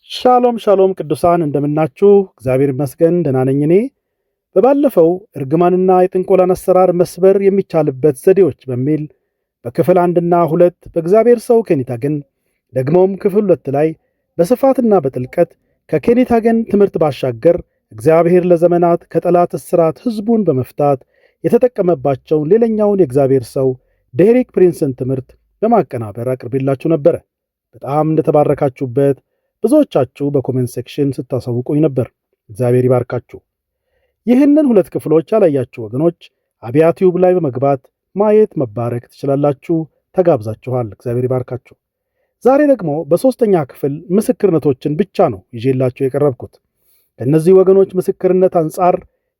ሻሎም ሻሎም ቅዱሳን እንደምናችሁ፣ እግዚአብሔር ይመስገን ደህና ነኝ። እኔ በባለፈው እርግማንና የጥንቆላን አሰራር መስበር የሚቻልበት ዘዴዎች በሚል በክፍል አንድና ሁለት በእግዚአብሔር ሰው ኬኔት ሄገን፣ ደግሞም ክፍል ሁለት ላይ በስፋትና በጥልቀት ከኬኔት ሄገን ትምህርት ባሻገር እግዚአብሔር ለዘመናት ከጠላት እስራት ሕዝቡን በመፍታት የተጠቀመባቸውን ሌላኛውን የእግዚአብሔር ሰው ዴሪክ ፕሪንስን ትምህርት በማቀናበር አቅርቤላችሁ ነበረ። በጣም እንደተባረካችሁበት ብዙዎቻችሁ በ comment section ስታሳውቁኝ ነበር። እግዚአብሔር ይባርካችሁ። ይህንን ሁለት ክፍሎች ያላያችሁ ወገኖች አብያ ቲዩብ ላይ በመግባት ማየት መባረክ ትችላላችሁ። ተጋብዛችኋል። እግዚአብሔር ይባርካችሁ። ዛሬ ደግሞ በሦስተኛ ክፍል ምስክርነቶችን ብቻ ነው ይዤላችሁ የቀረብኩት። ከእነዚህ ወገኖች ምስክርነት አንጻር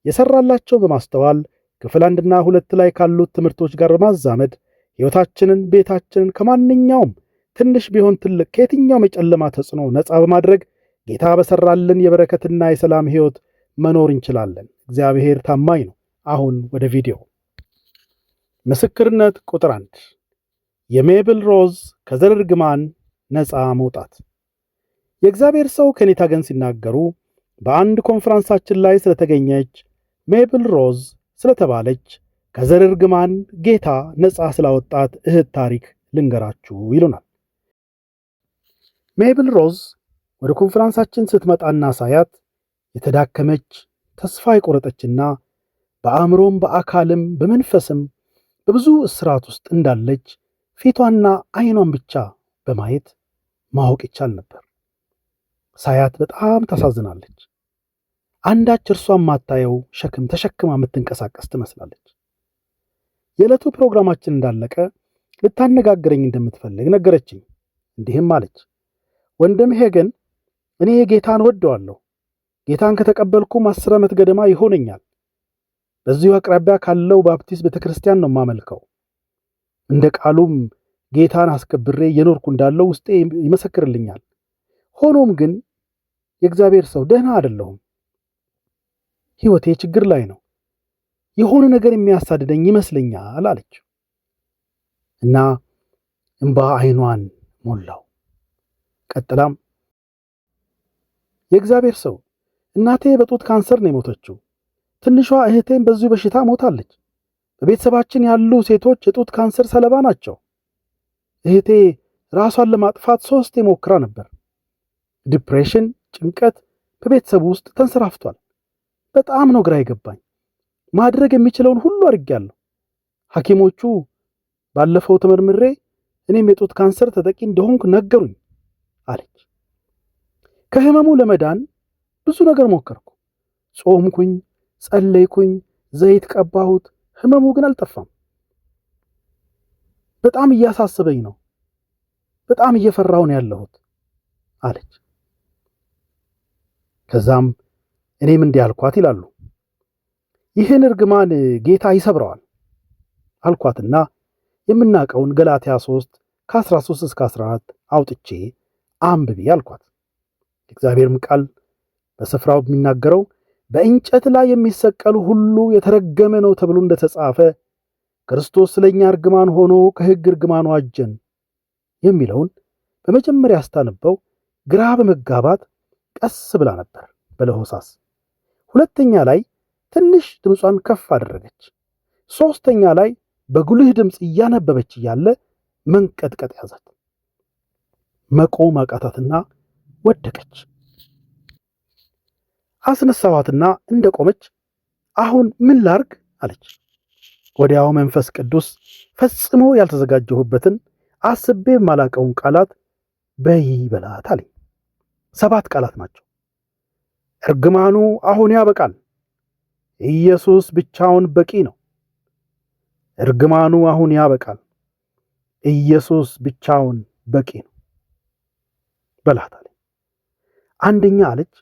የሰራላቸው በማስተዋል ክፍል አንድና ሁለት ላይ ካሉት ትምህርቶች ጋር በማዛመድ ሕይወታችንን፣ ቤታችንን ከማንኛውም ትንሽ ቢሆን ትልቅ ከየትኛውም የጨለማ ተጽዕኖ ነፃ በማድረግ ጌታ በሰራልን የበረከትና የሰላም ሕይወት መኖር እንችላለን። እግዚአብሔር ታማኝ ነው። አሁን ወደ ቪዲዮ። ምስክርነት ቁጥር 1፣ የሜብል ሮዝ ከዘር እርግማን ነፃ መውጣት። የእግዚአብሔር ሰው ኬኔት ሄገን ሲናገሩ በአንድ ኮንፈረንሳችን ላይ ስለተገኘች ሜብል ሮዝ ስለተባለች ከዘር እርግማን ጌታ ነፃ ስላወጣት እህት ታሪክ ልንገራችሁ ይሉናል። ሜብል ሮዝ ወደ ኮንፈረንሳችን ስትመጣና ሳያት የተዳከመች፣ ተስፋ የቆረጠችና በአእምሮም በአካልም በመንፈስም በብዙ እስራት ውስጥ እንዳለች ፊቷና አይኗን ብቻ በማየት ማወቅ ይቻል ነበር። ሳያት በጣም ታሳዝናለች። አንዳች እርሷ የማታየው ሸክም ተሸክማ የምትንቀሳቀስ ትመስላለች። የዕለቱ ፕሮግራማችን እንዳለቀ ልታነጋግረኝ እንደምትፈልግ ነገረችኝ። እንዲህም አለች፣ ወንድም ሄገን፣ እኔ ጌታን እወደዋለሁ። ጌታን ከተቀበልኩም 10 ዓመት ገደማ ይሆነኛል። በዚሁ አቅራቢያ ካለው ባፕቲስት ቤተ ክርስቲያን ነው የማመልከው። እንደ ቃሉም ጌታን አስከብሬ እየኖርኩ እንዳለው ውስጤ ይመሰክርልኛል። ሆኖም ግን የእግዚአብሔር ሰው፣ ደህና አይደለሁም። ሕይወቴ ችግር ላይ ነው። የሆነ ነገር የሚያሳድደኝ ይመስለኛል አለች እና እምባ አይኗን ሞላው። ቀጥላም፣ የእግዚአብሔር ሰው፣ እናቴ በጡት ካንሰር ነው የሞተችው። ትንሿ እህቴም በዚሁ በሽታ ሞታለች። በቤተሰባችን ያሉ ሴቶች የጡት ካንሰር ሰለባ ናቸው። እህቴ ራሷን ለማጥፋት ሶስቴ ሞክራ ነበር። Depression፣ ጭንቀት በቤተሰቡ ውስጥ ተንሰራፍቷል። በጣም ነው ግራ የገባኝ። ማድረግ የምችለውን ሁሉ አድርጌያለሁ። ሐኪሞቹ ባለፈው ተመርምሬ እኔም የጡት ካንሰር ተጠቂ እንደሆንኩ ነገሩኝ አለች። ከህመሙ ለመዳን ብዙ ነገር ሞከርኩ። ጾምኩኝ፣ ጸለይኩኝ፣ ዘይት ቀባሁት። ህመሙ ግን አልጠፋም። በጣም እያሳሰበኝ ነው። በጣም እየፈራሁ ነው ያለሁት አለች። ከዛም እኔም እንዲህ አልኳት ይላሉ። ይህን እርግማን ጌታ ይሰብረዋል አልኳትና የምናውቀውን ገላትያ 3 ከ13 እስከ 14 አውጥቼ አንብቢ አልኳት። የእግዚአብሔርም ቃል በስፍራው የሚናገረው በእንጨት ላይ የሚሰቀሉ ሁሉ የተረገመ ነው ተብሎ እንደተጻፈ ክርስቶስ ስለኛ እርግማን ሆኖ ከሕግ እርግማን ዋጀን የሚለውን በመጀመሪያ ስታነበው ግራ በመጋባት ቀስ ብላ ነበር በለሆሳስ። ሁለተኛ ላይ ትንሽ ድምጿን ከፍ አደረገች። ሶስተኛ ላይ በጉልህ ድምፅ እያነበበች እያለ መንቀጥቀጥ ያዛት። መቆም አቃታትና ወደቀች። አስነሳኋትና እንደቆመች አሁን ምን ላርግ አለች። ወዲያው መንፈስ ቅዱስ ፈጽሞ ያልተዘጋጀሁበትን፣ አስቤ የማላቀውን ቃላት በይ በላት አለኝ። ሰባት ቃላት ናቸው። እርግማኑ አሁን ያበቃል። ኢየሱስ ብቻውን በቂ ነው። እርግማኑ አሁን ያበቃል። ኢየሱስ ብቻውን በቂ ነው በላት አለኝ። አንደኛ አለች፣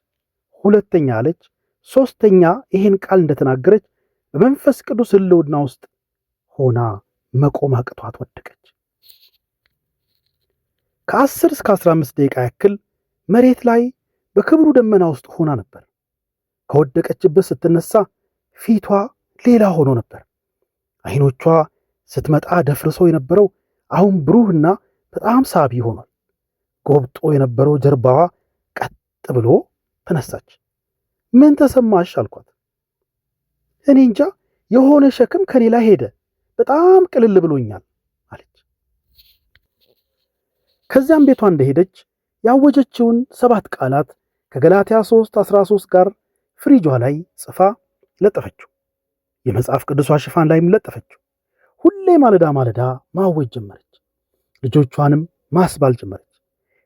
ሁለተኛ አለች፣ ሶስተኛ ይሄን ቃል እንደተናገረች በመንፈስ ቅዱስ ሕልውና ውስጥ ሆና መቆም አቅቷት ወደቀች። ከ10 እስከ 15 ደቂቃ ያክል መሬት ላይ በክብሩ ደመና ውስጥ ሆና ነበር። ከወደቀችበት ስትነሳ ፊቷ ሌላ ሆኖ ነበር። አይኖቿ ስትመጣ ደፍርሶ የነበረው አሁን ብሩህና በጣም ሳቢ ሆኗል። ጎብጦ የነበረው ጀርባዋ ቀጥ ብሎ ተነሳች። ምን ተሰማሽ አልኳት። እኔ እንጃ የሆነ ሸክም ከኔ ላይ ሄደ፣ በጣም ቅልል ብሎኛል አለች። ከዚያም ቤቷ እንደሄደች ያወጀችውን 7 ቃላት ከገላትያ 3:13 ጋር ፍሪጇ ላይ ጽፋ ለጠፈችው። የመጽሐፍ ቅዱሷ ሽፋን ላይም ለጠፈችው። ሁሌ ማለዳ ማለዳ ማወጅ ጀመረች። ልጆቿንም ማስባል ጀመረች።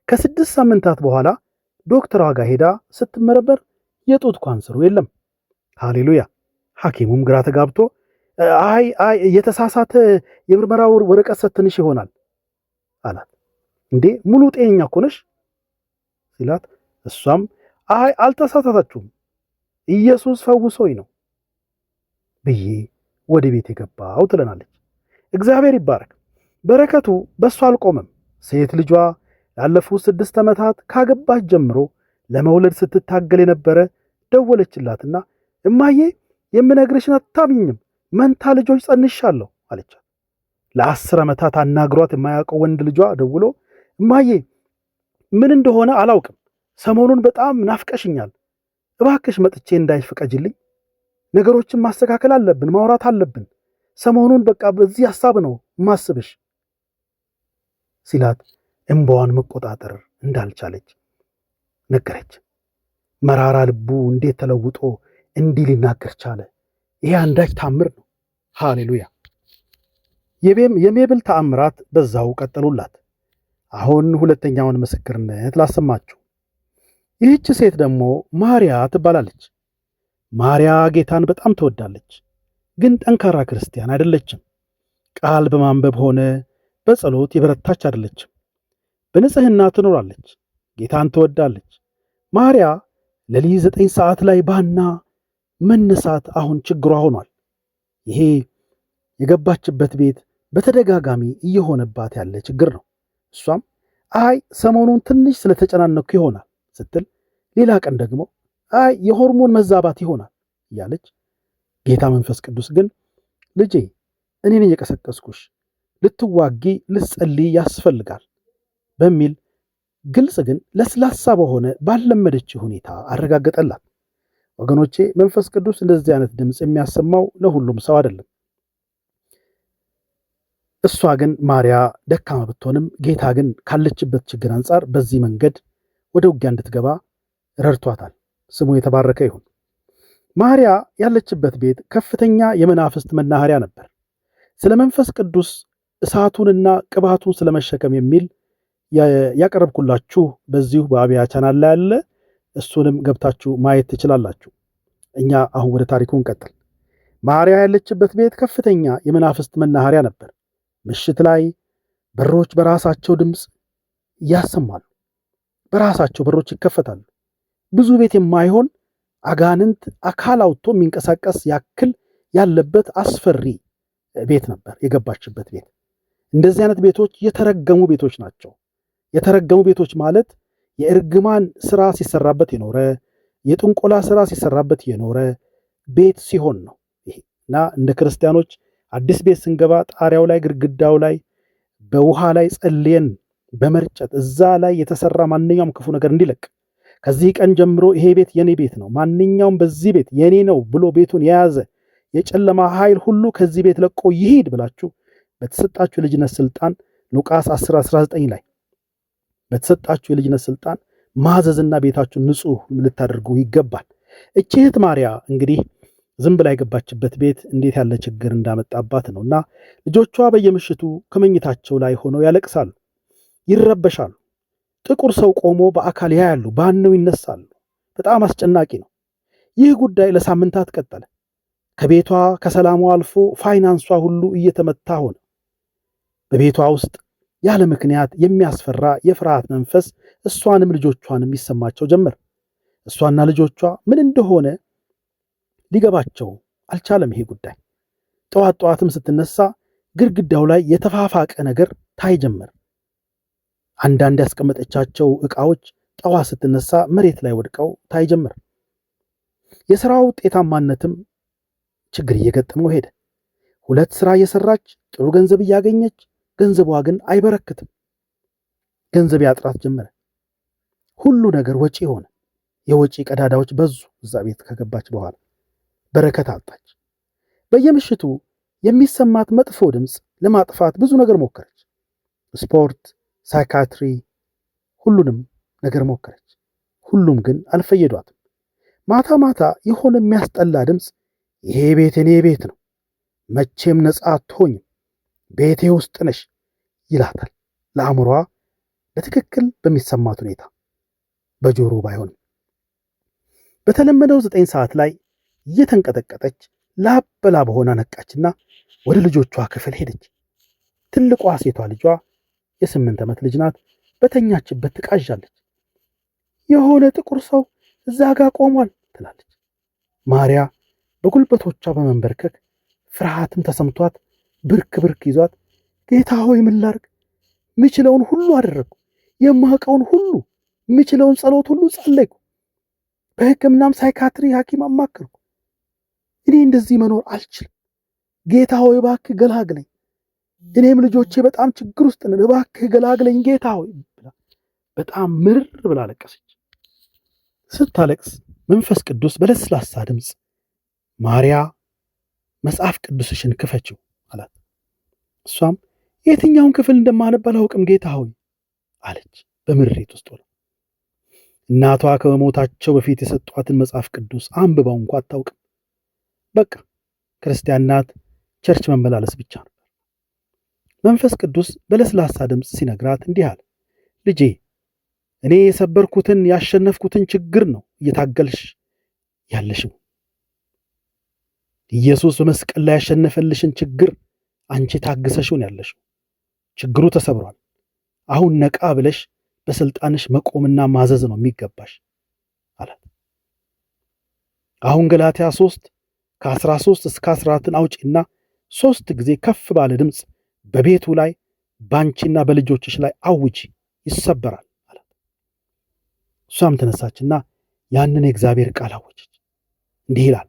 ከ6 ሳምንታት በኋላ ዶክተሯ ጋር ሄዳ ስትመረመር የጡት ካንሰሩ የለም። ሃሌሉያ! ሐኪሙም ግራ ተጋብቶ አይ አይ የተሳሳተ የምርመራ ወረቀት ሰጥተንሽ ይሆናል አላት። እንዴ ሙሉ ጤነኛ እኮ ነሽ ሲላት፣ እሷም አይ አልተሳሳታችሁም፣ ኢየሱስ ፈውሶኝ ነው ብዬ ወደ ቤት የገባው ትለናለች። እግዚአብሔር ይባረክ። በረከቱ በእሷ አልቆመም። ሴት ልጇ ላለፉት 6 ዓመታት ካገባች ጀምሮ ለመውለድ ስትታገል የነበረ ደወለችላትና እማዬ የምነግርሽን አታምኝም፣ መንታ ልጆች ጸንሻለሁ አለቻት። ለ10 ዓመታት አናግሯት የማያውቀው ወንድ ልጇ ደውሎ እማዬ ምን እንደሆነ አላውቅም፣ ሰሞኑን በጣም ናፍቀሽኛል፣ እባክሽ መጥቼ እንዳይሽ ፍቀጂልኝ፣ ነገሮችን ማስተካከል አለብን፣ ማውራት አለብን፣ ሰሞኑን በቃ በዚህ ሐሳብ ነው ማስብሽ ሲላት እንባዋን መቆጣጠር እንዳልቻለች ነገረች። መራራ ልቡ እንዴት ተለውጦ እንዲህ ሊናገር ቻለ? ይሄ አንዳች ታምር ነው። ሃሌሉያ! የሜብል ተአምራት በዛው ቀጠሉላት። አሁን ሁለተኛውን ምስክርነት ላሰማችሁ። ይህች ሴት ደግሞ ማርያ ትባላለች። ማርያ ጌታን በጣም ትወዳለች፣ ግን ጠንካራ ክርስቲያን አይደለችም። ቃል በማንበብ ሆነ በጸሎት የበረታች አይደለችም። በንጽህና ትኖራለች፣ ጌታን ትወዳለች። ማርያ ሌሊት 9 ሰዓት ላይ ባና መነሳት አሁን ችግሯ ሆኗል። ይሄ የገባችበት ቤት በተደጋጋሚ እየሆነባት ያለ ችግር ነው። እሷም አይ ሰሞኑን ትንሽ ስለተጨናነኩ ይሆናል ስትል፣ ሌላ ቀን ደግሞ አይ የሆርሞን መዛባት ይሆናል እያለች፣ ጌታ መንፈስ ቅዱስ ግን ልጄ እኔ ነኝ የቀሰቀስኩሽ፣ ልትዋጊ ልትጸልይ ያስፈልጋል በሚል ግልጽ ግን ለስላሳ በሆነ ባልለመደችው ሁኔታ አረጋገጠላት። ወገኖቼ መንፈስ ቅዱስ እንደዚህ አይነት ድምጽ የሚያሰማው ለሁሉም ሰው አይደለም። እሷ ግን ማርያ ደካማ ብትሆንም ጌታ ግን ካለችበት ችግር አንጻር በዚህ መንገድ ወደ ውጊያ እንድትገባ ረድቷታል። ስሙ የተባረከ ይሁን። ማርያ ያለችበት ቤት ከፍተኛ የመናፍስት መናኸሪያ ነበር። ስለ መንፈስ ቅዱስ እሳቱንና ቅባቱን ስለመሸከም የሚል ያቀረብኩላችሁ በዚሁ በአብያ ቻናል ላይ አለ። እሱንም ገብታችሁ ማየት ትችላላችሁ። እኛ አሁን ወደ ታሪኩ እንቀጥል። ማርያ ያለችበት ቤት ከፍተኛ የመናፍስት መናኸሪያ ነበር። ምሽት ላይ በሮች በራሳቸው ድምጽ ያሰማሉ። በራሳቸው በሮች ይከፈታሉ። ብዙ ቤት የማይሆን አጋንንት አካል አውጥቶ የሚንቀሳቀስ ያክል ያለበት አስፈሪ ቤት ነበር የገባችበት ቤት። እንደዚህ አይነት ቤቶች የተረገሙ ቤቶች ናቸው። የተረገሙ ቤቶች ማለት የእርግማን ስራ ሲሰራበት የኖረ፣ የጥንቆላ ስራ ሲሰራበት የኖረ ቤት ሲሆን ነው ይሄ። እና እንደ ክርስቲያኖች አዲስ ቤት ስንገባ ጣሪያው ላይ፣ ግድግዳው ላይ በውሃ ላይ ጸልየን በመርጨት እዛ ላይ የተሰራ ማንኛውም ክፉ ነገር እንዲለቅ፣ ከዚህ ቀን ጀምሮ ይሄ ቤት የኔ ቤት ነው፣ ማንኛውም በዚህ ቤት የኔ ነው ብሎ ቤቱን የያዘ የጨለማ ኃይል ሁሉ ከዚህ ቤት ለቆ ይሂድ ብላችሁ በተሰጣችሁ የልጅነት ስልጣን ሉቃስ 10:19 ላይ በተሰጣችሁ የልጅነት ስልጣን ማዘዝና ቤታችሁን ንጹህ ልታደርጉ ይገባል። እቺ እህት ማርያ እንግዲህ ዝም ብላ የገባችበት ቤት እንዴት ያለ ችግር እንዳመጣባት ነውና ልጆቿ በየምሽቱ ከመኝታቸው ላይ ሆነው ያለቅሳሉ፣ ይረበሻሉ። ጥቁር ሰው ቆሞ በአካል ያያሉ፣ ባነው ይነሳሉ። በጣም አስጨናቂ ነው። ይህ ጉዳይ ለሳምንታት ቀጠለ። ከቤቷ ከሰላሟ አልፎ ፋይናንሷ ሁሉ እየተመታ ሆነ። በቤቷ ውስጥ ያለ ምክንያት የሚያስፈራ የፍርሃት መንፈስ እሷንም ልጆቿንም ይሰማቸው ጀመር። እሷና ልጆቿ ምን እንደሆነ ሊገባቸው አልቻለም ይሄ ጉዳይ። ጠዋት ጠዋትም ስትነሳ ግድግዳው ላይ የተፋፋቀ ነገር ታይ ጀመር። አንዳንድ ያስቀመጠቻቸው ዕቃዎች ጠዋት ስትነሳ መሬት ላይ ወድቀው ታይ ጀመር። የሥራው ውጤታማነትም ችግር እየገጠመው ሄደ። 2 ስራ እየሰራች ጥሩ ገንዘብ እያገኘች ገንዘቧ ግን አይበረክትም። ገንዘብ ያጥራት ጀመረ። ሁሉ ነገር ወጪ ሆነ። የወጪ ቀዳዳዎች በዙ። እዛ ቤት ከገባች በኋላ በረከት አጣች። በየምሽቱ የሚሰማት መጥፎ ድምፅ ለማጥፋት ብዙ ነገር ሞከረች። ስፖርት፣ psychiatry፣ ሁሉንም ነገር ሞከረች። ሁሉም ግን አልፈየዷትም። ማታ ማታ የሆነ የሚያስጠላ ድምፅ ይሄ ቤት የኔ ቤት ነው፣ መቼም ነፃ አትሆኝም፣ ቤቴ ውስጥ ነሽ ይላታል። ለአእምሯ በትክክል በሚሰማት ሁኔታ በጆሮ ባይሆንም። በተለመደው 9 ሰዓት ላይ እየተንቀጠቀጠች ላብ በላብ ሆና ነቃችና ወደ ልጆቿ ክፍል ሄደች። ትልቋ ሴቷ ልጇ የ8 ዓመት ልጅ ናት። በተኛችበት ትቃዣለች። የሆነ ጥቁር ሰው እዛ ጋ ቆሟል ትላለች። ማርያ በጉልበቶቿ በመንበርከክ ፍርሃትም ተሰምቷት ብርክ ብርክ ይዟት ጌታ ሆይ ምን ላድርግ? ምችለውን ሁሉ አደረግኩ። የማውቀውን ሁሉ ምችለውን ጸሎት ሁሉ ጸለይኩ። በሕክምናም psychiatry ሐኪም አማከርኩ። እኔ እንደዚህ መኖር አልችልም። ጌታ ሆይ እባክህ ገላግለኝ። እኔም ልጆቼ በጣም ችግር ውስጥ ነን። እባክህ ገላግለኝ ጌታ ሆይ ብላ በጣም ምርር ብላ አለቀሰች። ስታለቅስ መንፈስ ቅዱስ በለስላሳ ድምፅ ማርያ መጽሐፍ ቅዱስሽን ክፈችው አላት። እሷም የትኛውን ክፍል እንደማነብ አላውቅም ጌታ ሆይ አለች በምሬት ውስጥ ሆና። እናቷ ከመሞታቸው በፊት የሰጧትን መጽሐፍ ቅዱስ አንብባው እንኳ አታውቅም። በቃ ክርስቲያን ናት፣ church መመላለስ ብቻ ነበር። መንፈስ ቅዱስ በለስላሳ ድምፅ ሲነግራት እንዲህ አለ፣ ልጄ እኔ የሰበርኩትን ያሸነፍኩትን ችግር ነው እየታገልሽ ያለሽው። ኢየሱስ በመስቀል ላይ ያሸነፈልሽን ችግር አንቺ ታግሰሽው ነው ያለሽው። ችግሩ ተሰብሯል። አሁን ነቃ ብለሽ በስልጣንሽ መቆምና ማዘዝ ነው የሚገባሽ አላት። አሁን ገላትያ 3 ከ13 እስከ 14 አውጪና ሶስት ጊዜ ከፍ ባለ ድምፅ በቤቱ ላይ ባንቺና በልጆችሽ ላይ አውጂ፣ ይሰበራል አላት። እሷም ተነሳችና ያንን የእግዚአብሔር ቃል አወጀች። እንዲህ ይላል፣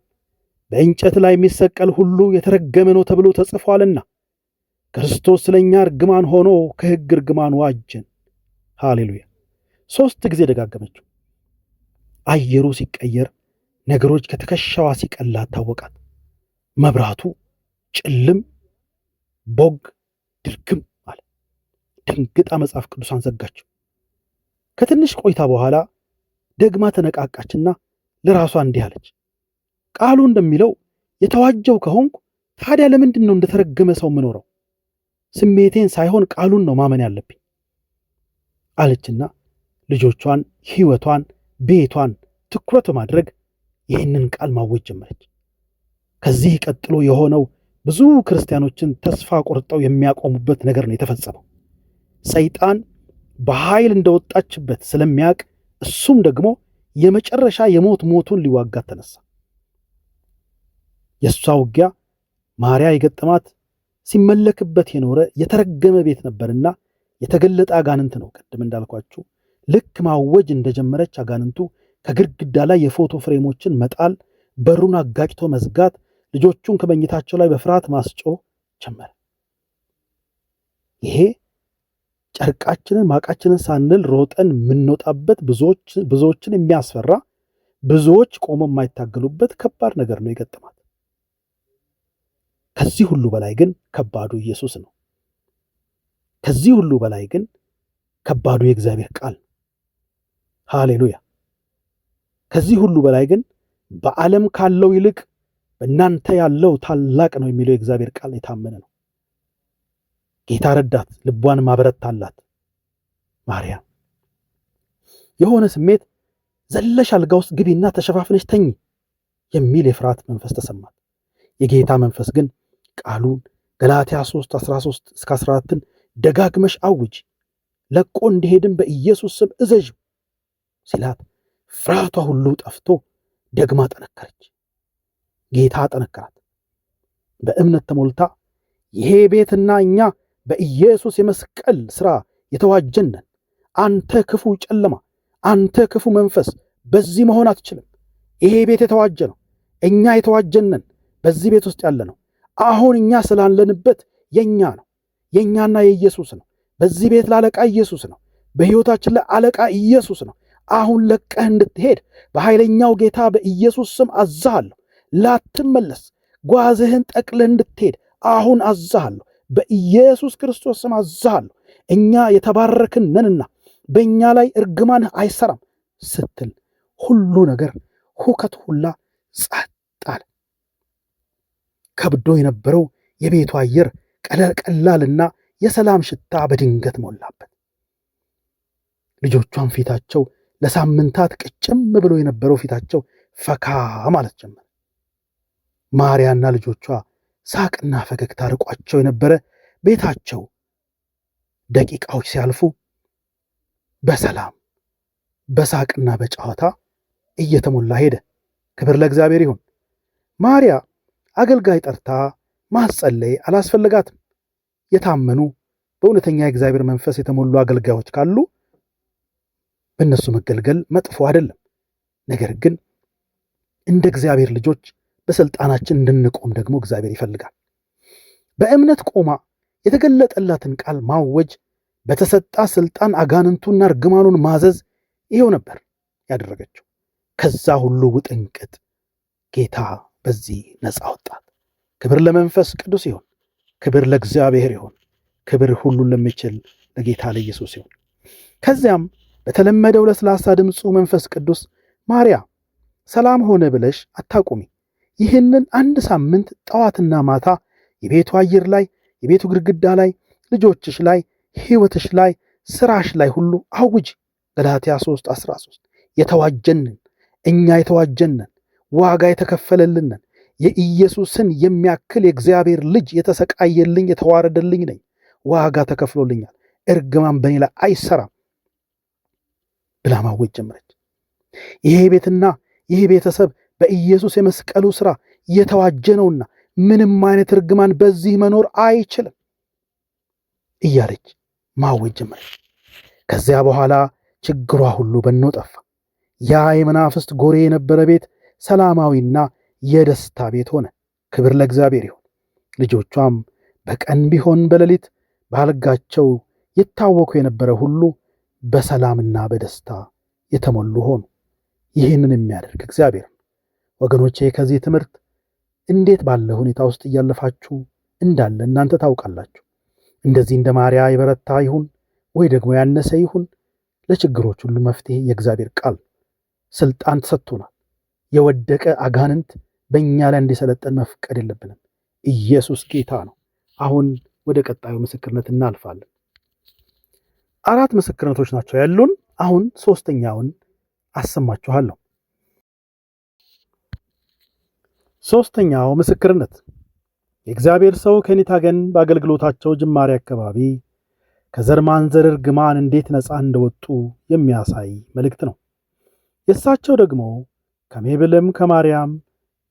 በእንጨት ላይ የሚሰቀል ሁሉ የተረገመ ነው ተብሎ ተጽፏልና ክርስቶስ ስለ እኛ እርግማን ሆኖ ከሕግ እርግማን ዋጀን። ሃሌሉያ! ሶስት ጊዜ ደጋገመችው። አየሩ ሲቀየር ነገሮች ከትከሻዋ ሲቀላት ታወቃት። መብራቱ ጭልም ቦግ ድርግም አለ። ደንግጣ መጽሐፍ ቅዱሳን ዘጋችው። ከትንሽ ቆይታ በኋላ ደግማ ተነቃቃችና ለራሷ እንዲህ አለች፣ ቃሉ እንደሚለው የተዋጀው ከሆንኩ ታዲያ ለምንድን ነው እንደተረገመ ሰው የምኖረው? ስሜቴን ሳይሆን ቃሉን ነው ማመን ያለብኝ አለችና ልጆቿን፣ ሕይወቷን፣ ቤቷን ትኩረት በማድረግ ይህንን ቃል ማወጅ ጀመረች። ከዚህ ቀጥሎ የሆነው ብዙ ክርስቲያኖችን ተስፋ ቆርጠው የሚያቆሙበት ነገር ነው የተፈጸመው። ሰይጣን በኃይል እንደወጣችበት ስለሚያውቅ እሱም ደግሞ የመጨረሻ የሞት ሞቱን ሊዋጋት ተነሳ። የእሷ ውጊያ ማርያ የገጠማት ሲመለክበት የኖረ የተረገመ ቤት ነበርና የተገለጠ አጋንንት ነው። ቅድም እንዳልኳችሁ ልክ ማወጅ እንደጀመረች አጋንንቱ ከግድግዳ ላይ የፎቶ ፍሬሞችን መጣል፣ በሩን አጋጭቶ መዝጋት፣ ልጆቹን ከመኝታቸው ላይ በፍርሃት ማስጮህ ጀመረ። ይሄ ጨርቃችንን ማቃችንን ሳንል ሮጠን የምንወጣበት ብዙዎችን የሚያስፈራ ብዙዎች ቆመው የማይታገሉበት ከባድ ነገር ነው የገጠማት። ከዚህ ሁሉ በላይ ግን ከባዱ ኢየሱስ ነው። ከዚህ ሁሉ በላይ ግን ከባዱ የእግዚአብሔር ቃል ነው። ሃሌሉያ! ከዚህ ሁሉ በላይ ግን በዓለም ካለው ይልቅ በእናንተ ያለው ታላቅ ነው የሚለው የእግዚአብሔር ቃል የታመነ ነው። ጌታ ረዳት፣ ልቧን ማበረታላት። ማርያም የሆነ ስሜት ዘለሽ አልጋ ውስጥ ግቢና ተሸፋፍነሽ ተኝ የሚል የፍርሃት መንፈስ ተሰማት። የጌታ መንፈስ ግን ቃሉን ገላትያ 3 13 እስከ 14ን ደጋግመሽ አውጅ፣ ለቆ እንዲሄድም በኢየሱስ ስም እዘዥው ሲላት ፍርሃቷ ሁሉ ጠፍቶ ደግማ ጠነከረች። ጌታ ጠነከራት። በእምነት ተሞልታ ይሄ ቤትና እኛ በኢየሱስ የመስቀል ሥራ የተዋጀን ነን። አንተ ክፉ ጨለማ፣ አንተ ክፉ መንፈስ በዚህ መሆን አትችልም። ይሄ ቤት የተዋጀ ነው። እኛ የተዋጀን ነን። በዚህ ቤት ውስጥ ያለ ነው። አሁን እኛ ስላለንበት የኛ ነው። የእኛና የኢየሱስ ነው። በዚህ ቤት ለአለቃ ኢየሱስ ነው። በሕይወታችን ላይ አለቃ ኢየሱስ ነው። አሁን ለቀህ እንድትሄድ በኃይለኛው ጌታ በኢየሱስ ስም አዝሃለሁ። ላትመለስ ጓዝህን ጠቅልህ እንድትሄድ አሁን አዝሃለሁ። በኢየሱስ ክርስቶስ ስም አዝሃለሁ። እኛ የተባረክን ነንና በእኛ ላይ እርግማንህ አይሰራም ስትል ሁሉ ነገር ሁከት ሁላ ጸጥ አለ። ከብዶ የነበረው የቤቱ አየር ቀላልና የሰላም ሽታ በድንገት ሞላበት። ልጆቿን ፊታቸው ለሳምንታት ቅጭም ብሎ የነበረው ፊታቸው ፈካ ማለት ጀመረ። ማርያና ልጆቿ ሳቅና ፈገግታ ርቋቸው የነበረ ቤታቸው ደቂቃዎች ሲያልፉ በሰላም በሳቅና በጨዋታ እየተሞላ ሄደ። ክብር ለእግዚአብሔር ይሁን። ማርያ አገልጋይ ጠርታ ማስጸለይ አላስፈለጋትም። የታመኑ በእውነተኛ የእግዚአብሔር መንፈስ የተሞሉ አገልጋዮች ካሉ በእነሱ መገልገል መጥፎ አይደለም። ነገር ግን እንደ እግዚአብሔር ልጆች በስልጣናችን እንድንቆም ደግሞ እግዚአብሔር ይፈልጋል። በእምነት ቆማ የተገለጠላትን ቃል ማወጅ፣ በተሰጣ ስልጣን አጋንንቱና እርግማኑን ማዘዝ፣ ይኸው ነበር ያደረገችው። ከዛ ሁሉ ውጥንቅጥ ጌታ በዚህ ነፃ ወጣት። ክብር ለመንፈስ ቅዱስ ይሁን። ክብር ለእግዚአብሔር ይሁን። ክብር ሁሉን ለሚችል ለጌታ ለኢየሱስ ይሁን። ከዚያም በተለመደው ለስላሳ ድምፁ መንፈስ ቅዱስ ማርያ ሰላም ሆነ ብለሽ አታቁሚ። ይህንን አንድ ሳምንት ጠዋትና ማታ የቤቱ አየር ላይ፣ የቤቱ ግድግዳ ላይ፣ ልጆችሽ ላይ፣ ሕይወትሽ ላይ፣ ስራሽ ላይ ሁሉ አውጅ። ገላትያ 3:13 የተዋጀንን እኛ የተዋጀንን ዋጋ የተከፈለልንን የኢየሱስን የሚያክል የእግዚአብሔር ልጅ የተሰቃየልኝ የተዋረደልኝ ነኝ። ዋጋ ተከፍሎልኛል። እርግማን በእኔ ላይ አይሰራም ብላ ማወጅ ጀመረች። ይሄ ቤትና ይህ ቤተሰብ በኢየሱስ የመስቀሉ ሥራ የተዋጀ ነውና ምንም አይነት እርግማን በዚህ መኖር አይችልም እያለች ማወጅ ጀመረች። ከዚያ በኋላ ችግሯ ሁሉ በኖ ጠፋ። ያ የመናፍስት ጎሬ የነበረ ቤት ሰላማዊና የደስታ ቤት ሆነ። ክብር ለእግዚአብሔር ይሁን። ልጆቿም በቀን ቢሆን በሌሊት በአልጋቸው ይታወኩ የነበረ ሁሉ በሰላምና በደስታ የተሞሉ ሆኑ። ይህንን የሚያደርግ እግዚአብሔር ነው። ወገኖቼ ከዚህ ትምህርት እንዴት ባለ ሁኔታ ውስጥ እያለፋችሁ እንዳለ እናንተ ታውቃላችሁ። እንደዚህ እንደ ማርያ የበረታ ይሁን ወይ ደግሞ ያነሰ ይሁን ለችግሮች ሁሉ መፍትሄ የእግዚአብሔር ቃል ስልጣን ተሰጥቶናል። የወደቀ አጋንንት በእኛ ላይ እንዲሰለጠን መፍቀድ የለብንም። ኢየሱስ ጌታ ነው። አሁን ወደ ቀጣዩ ምስክርነት እናልፋለን። 4 ምስክርነቶች ናቸው ያሉን። አሁን ሶስተኛውን አሰማችኋለሁ። ሶስተኛው ምስክርነት የእግዚአብሔር ሰው ኬኔት ሄገን በአገልግሎታቸው ጅማሬ አካባቢ ከዘር ማንዘር እርግማን እንዴት ነፃ እንደወጡ የሚያሳይ መልእክት ነው። የእሳቸው ደግሞ ከሜብልም ከማርያም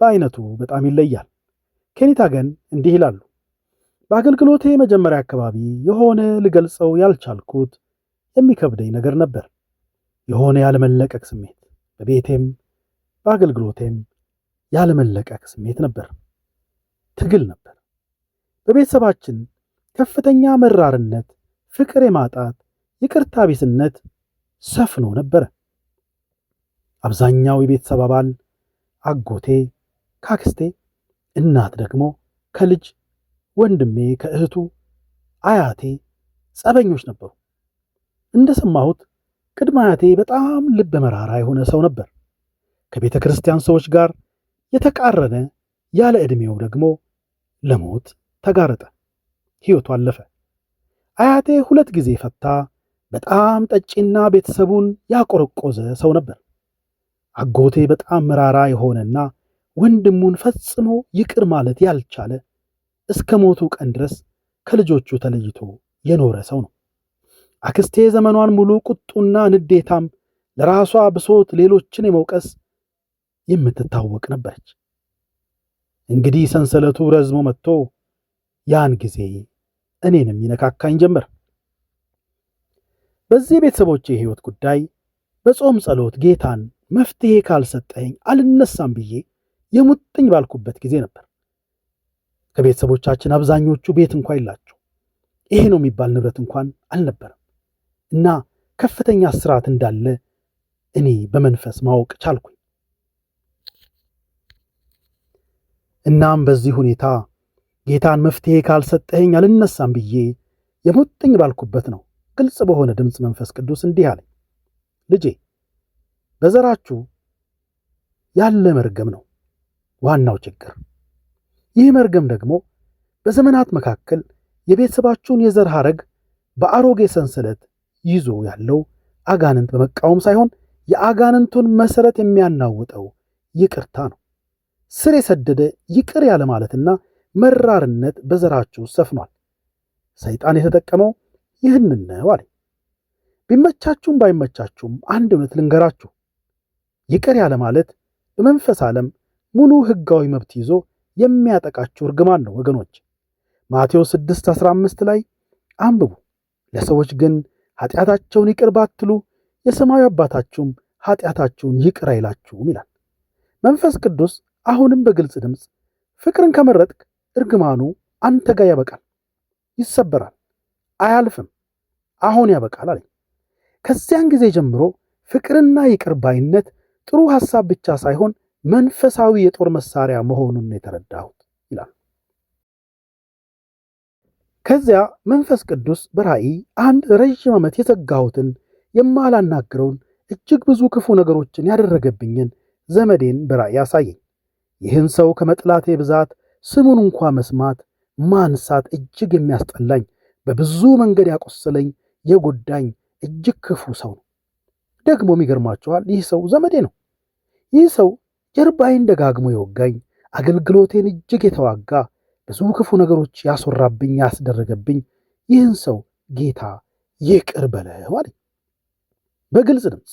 በአይነቱ በጣም ይለያል። ኬኔት ሄገን እንዲህ ይላሉ። በአገልግሎቴ መጀመሪያ አካባቢ የሆነ ልገልጸው ያልቻልኩት የሚከብደኝ ነገር ነበር። የሆነ ያለመለቀቅ ስሜት፣ በቤቴም በአገልግሎቴም ያለመለቀቅ ስሜት ነበር። ትግል ነበር። በቤተሰባችን ከፍተኛ መራርነት፣ ፍቅር የማጣት፣ ይቅርታ ቢስነት ሰፍኖ ነበር። አብዛኛው የቤተሰብ አባል አጎቴ ካክስቴ፣ እናት ደግሞ ከልጅ ወንድሜ ከእህቱ፣ አያቴ ጸበኞች ነበሩ። እንደሰማሁት ቅድመ አያቴ በጣም ልበ መራራ የሆነ ሰው ነበር። ከቤተ ክርስቲያን ሰዎች ጋር የተቃረነ፣ ያለ ዕድሜው ደግሞ ለሞት ተጋረጠ። ሕይወቱ አለፈ። አያቴ 2 ጊዜ ፈታ። በጣም ጠጪና ቤተሰቡን ያቆረቆዘ ሰው ነበር። አጎቴ በጣም መራራ የሆነና ወንድሙን ፈጽሞ ይቅር ማለት ያልቻለ እስከ ሞቱ ቀን ድረስ ከልጆቹ ተለይቶ የኖረ ሰው ነው። አክስቴ ዘመኗን ሙሉ ቁጡና ንዴታም፣ ለራሷ ብሶት ሌሎችን የመውቀስ የምትታወቅ ነበረች። እንግዲህ ሰንሰለቱ ረዝሞ መጥቶ ያን ጊዜ እኔንም ይነካካኝ ጀመር። በዚህ ቤተሰቦቼ የህይወት ጉዳይ በጾም ጸሎት ጌታን መፍትሄ ካልሰጠኝ አልነሳም ብዬ የሙጥኝ ባልኩበት ጊዜ ነበር። ከቤተሰቦቻችን አብዛኞቹ ቤት እንኳን የላቸው፣ ይሄ ነው የሚባል ንብረት እንኳን አልነበረም እና ከፍተኛ እስራት እንዳለ እኔ በመንፈስ ማወቅ ቻልኩኝ። እናም በዚህ ሁኔታ ጌታን መፍትሔ ካልሰጠኸኝ አልነሳም ብዬ የሙጥኝ ባልኩበት ነው ግልጽ በሆነ ድምፅ መንፈስ ቅዱስ እንዲህ አለኝ፣ ልጄ በዘራችሁ ያለ መርገም ነው ዋናው ችግር። ይህ መርገም ደግሞ በዘመናት መካከል የቤተሰባችሁን የዘር ሐረግ በአሮጌ ሰንሰለት ይዞ ያለው አጋንንት በመቃወም ሳይሆን የአጋንንቱን መሰረት የሚያናውጠው ይቅርታ ነው። ስር የሰደደ ይቅር ያለ ማለትና መራርነት በዘራችሁ ሰፍኗል። ሰይጣን የተጠቀመው ይህንን ነው አለኝ። ቢመቻችሁም ባይመቻችሁም አንድ እውነት ልንገራችሁ። ይቅር ያለ ማለት በመንፈስ ዓለም ሙሉ ሕጋዊ መብት ይዞ የሚያጠቃችሁ እርግማን ነው ወገኖች። ማቴዎስ 6:15 ላይ አንብቡ። ለሰዎች ግን ኃጢአታቸውን ይቅር ባትሉ የሰማዩ አባታችሁም ኃጢአታችሁን ይቅር አይላችሁም ይላል። መንፈስ ቅዱስ አሁንም በግልጽ ድምፅ ፍቅርን ከመረጥክ እርግማኑ አንተ ጋር ያበቃል፣ ይሰበራል፣ አያልፍም፣ አሁን ያበቃል አለኝ። ከዚያን ጊዜ ጀምሮ ፍቅርና ይቅር ባይነት ጥሩ ሐሳብ ብቻ ሳይሆን መንፈሳዊ የጦር መሳሪያ መሆኑን የተረዳሁት ይላል። ከዚያ መንፈስ ቅዱስ በራእይ አንድ ረዥም ዓመት የዘጋሁትን የማላናግረውን እጅግ ብዙ ክፉ ነገሮችን ያደረገብኝን ዘመዴን በራእይ አሳየኝ። ይህን ሰው ከመጥላቴ ብዛት ስሙን እንኳ መስማት ማንሳት እጅግ የሚያስጠላኝ፣ በብዙ መንገድ ያቆሰለኝ፣ የጎዳኝ እጅግ ክፉ ሰው ነው። ደግሞም ይገርማችኋል፣ ይህ ሰው ዘመዴ ነው። ይህ ሰው ጀርባዬን ደጋግሞ የወጋኝ፣ አገልግሎቴን እጅግ የተዋጋ፣ ብዙ ክፉ ነገሮች ያስወራብኝ፣ ያስደረገብኝ ይህን ሰው ጌታ ይቅር በለው አለኝ በግልጽ ድምፅ።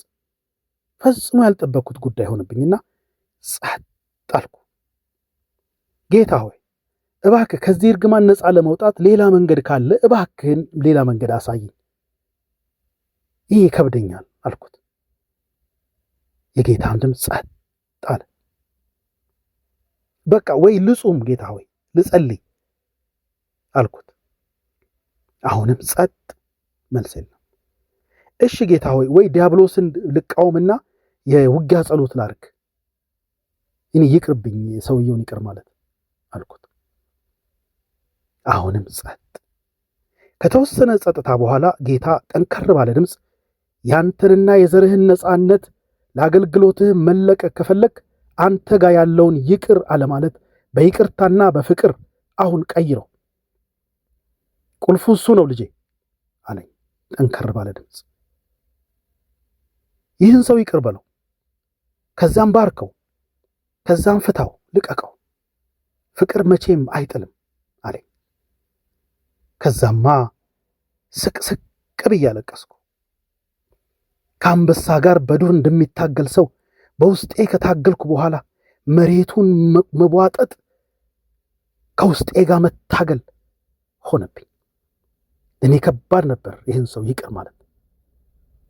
ፈጽሞ ያልጠበቅኩት ጉዳይ ሆነብኝና ጸጥ አልኩ። ጌታ ሆይ እባክህ ከዚህ እርግማን ነፃ ለመውጣት ሌላ መንገድ ካለ እባክህን ሌላ መንገድ አሳይኝ፣ ይህ ይከብደኛል አልኩት። የጌታም ድምፅ ጸጥ አለ። በቃ ወይ ልጹም ጌታ ሆይ ልጸልይ አልኩት። አሁንም ጸጥ፣ መልስ የለም። እሺ ጌታ ሆይ ወይ ዲያብሎስን ልቃወምና የውጊያ ጸሎት ላርግ፣ እኔ ይቅርብኝ ሰውየውን ይቅር ማለት አልኩት። አሁንም ጸጥ። ከተወሰነ ጸጥታ በኋላ ጌታ ጠንከር ባለ ድምፅ ያንተንና የዘርህን ነፃነት ለአገልግሎትህ መለቀቅ ከፈለግ አንተ ጋር ያለውን ይቅር አለማለት በይቅርታና በፍቅር አሁን ቀይረው፣ ቁልፉ እሱ ነው ልጄ አለኝ ጠንከር ባለ ድምፅ። ይህን ሰው ይቅር በለው፣ ከዛም ባርከው፣ ከዛም ፍታው፣ ልቀቀው። ፍቅር መቼም አይጥልም አለኝ። ከዛማ ስቅስቅ ብዬ አለቀስኩ። ከአንበሳ ጋር በዱር እንደሚታገል ሰው በውስጤ ከታገልኩ በኋላ መሬቱን መቧጠጥ ከውስጤ ጋር መታገል ሆነብኝ። እኔ ከባድ ነበር ይህን ሰው ይቅር ማለት።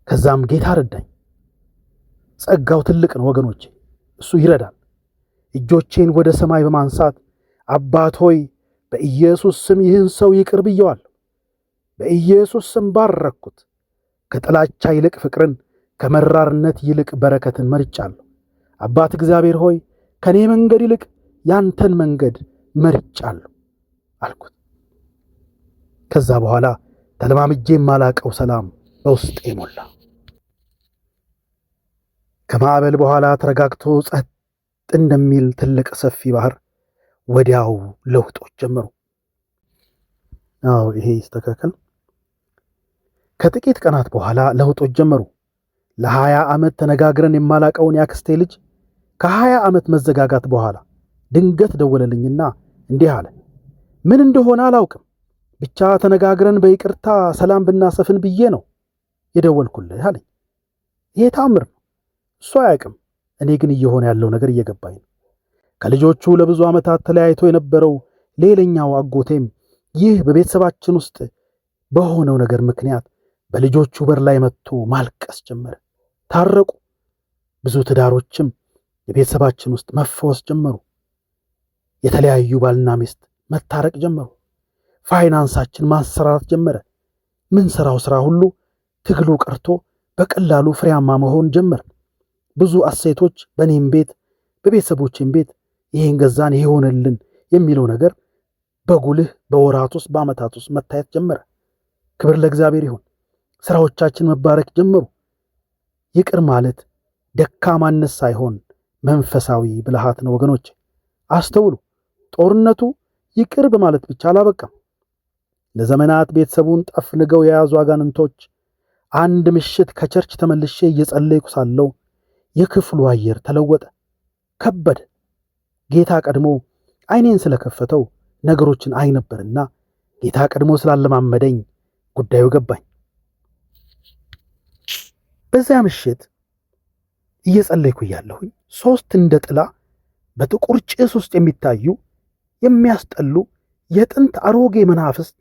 ከዛም ጌታ ረዳኝ። ጸጋው ትልቅ ነው ወገኖቼ፣ እሱ ይረዳል። እጆቼን ወደ ሰማይ በማንሳት አባት ሆይ በኢየሱስ ስም ይህን ሰው ይቅር ብየዋለሁ፣ በኢየሱስ ስም ባረኩት። ከጥላቻ ይልቅ ፍቅርን፣ ከመራርነት ይልቅ በረከትን መርጫለሁ። አባት እግዚአብሔር ሆይ ከእኔ መንገድ ይልቅ ያንተን መንገድ መርጫለሁ አልኩት። ከዛ በኋላ ተለማምጄ የማላቀው ሰላም በውስጤ ሞላ። ከማዕበል በኋላ ተረጋግቶ ጸጥ እንደሚል ትልቅ ሰፊ ባህር ወዲያው ለውጦች ጀመሩ። አዎ ይሄ ይስተካከል። ከጥቂት ቀናት በኋላ ለውጦች ጀመሩ። ለ20 ዓመት ተነጋግረን የማላቀውን ያክስቴ ልጅ ከ20 ዓመት መዘጋጋት በኋላ ድንገት ደወለልኝና እንዲህ አለ። ምን እንደሆነ አላውቅም፣ ብቻ ተነጋግረን በይቅርታ ሰላም ብናሰፍን ብዬ ነው የደወልኩልህ አለኝ። ይሄ ታምር ነው። እሱ አያውቅም፣ እኔ ግን እየሆነ ያለው ነገር እየገባኝ ነው። ከልጆቹ ለብዙ ዓመታት ተለያይቶ የነበረው ሌላኛው አጎቴም ይህ በቤተሰባችን ውስጥ በሆነው ነገር ምክንያት በልጆቹ በር ላይ መጥቶ ማልቀስ ጀመረ። ታረቁ። ብዙ ትዳሮችም የቤተሰባችን ውስጥ መፈወስ ጀመሩ። የተለያዩ ባልና ሚስት መታረቅ ጀመሩ። ፋይናንሳችን ማንሰራራት ጀመረ። ምን ሰራው ስራ ሁሉ ትግሉ ቀርቶ በቀላሉ ፍሬያማ መሆን ጀመር። ብዙ asset ኦች በእኔም ቤት በቤተሰቦቼም ቤት ይሄን ገዛን ይሄ ሆነልን የሚለው ነገር በጉልህ በወራት ውስጥ በዓመታት ውስጥ መታየት ጀመረ። ክብር ለእግዚአብሔር ይሁን። ስራዎቻችን መባረክ ጀመሩ። ይቅር ማለት ደካማነት ሳይሆን መንፈሳዊ ብልሃት ነው። ወገኖች አስተውሉ። ጦርነቱ ይቅር በማለት ብቻ አላበቃም። ለዘመናት ቤተሰቡን ጠፍንገው የያዙ አጋንንቶች አንድ ምሽት ከ church ተመልሼ እየጸለይኩ ሳለሁ የክፍሉ አየር ተለወጠ፣ ከበደ። ጌታ ቀድሞ ዓይኔን ስለከፈተው ነገሮችን አይ ነበርና ጌታ ቀድሞ ስላለማመደኝ ጉዳዩ ገባኝ። በዚያ ምሽት እየጸለይኩ እያለሁኝ ሦስት እንደ ጥላ በጥቁር ጭስ ውስጥ የሚታዩ የሚያስጠሉ የጥንት አሮጌ መናፍስት